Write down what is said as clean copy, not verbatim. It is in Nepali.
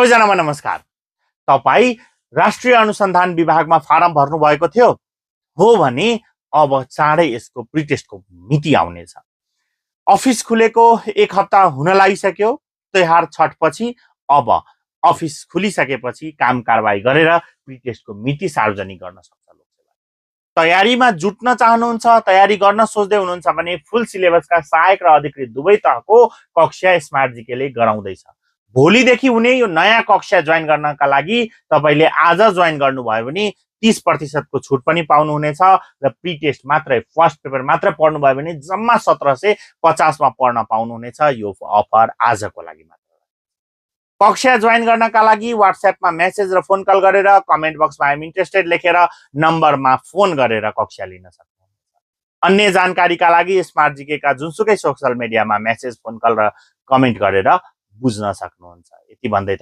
सबैजनामा नमस्कार। तपाई राष्ट्रिय अनुसन्धान विभागमा फारम भर्नु भएको थियो हो भने अब चाँडै यसको प्रिटेस्टको मिति आउनेछ। अफिस खुलेको 1 हप्ता हुन लागिसक्यो। त्योहार छठपछि अब अफिस खुलिसकेपछि काम कारबाही गरेर प्रिटेस्टको मिति सार्वजनिक गर्न सक्छ लोकसेवा। तयारीमा जुट्न चाहनुहुन्छ, तयारी गर्न सोच्दै हुनुहुन्छ भने फुल सिलेबसका सहायक र अधिकृत दुवै तहको कक्षा स्मार्ट जीकेले गराउँदैछ। भोलिदेखि हुने यो नयाँ कक्षा जोइन गर्नका लागि तपाईले आज जोइन गर्नुभयो भने 30% को छुट पनि पाउनुहुनेछ र प्री टेस्ट मात्रै फर्स्ट पेपर मात्र पढ्नु भयो भने जम्मा 1750 मा पढ्न पाउनुहुनेछ। यो अफर आजको लागि मात्र। कक्षा जोइन गर्नका लागि व्हाट्सएपमा मेसेज र फोन कल गरेर कमेन्ट बक्समा आइ एम इन्ट्रेस्टेड लेखेर नम्बरमा फोन गरेर कक्षा लिन सक्नुहुन्छ। अन्य जानकारीका लागि स्मार्ट जीके का जुनसुकै सोशल मिडियामा मेसेज फोन कल र कमेन्ट गरेर बुझ्न सक्नुहुन्छ। यति भन्दै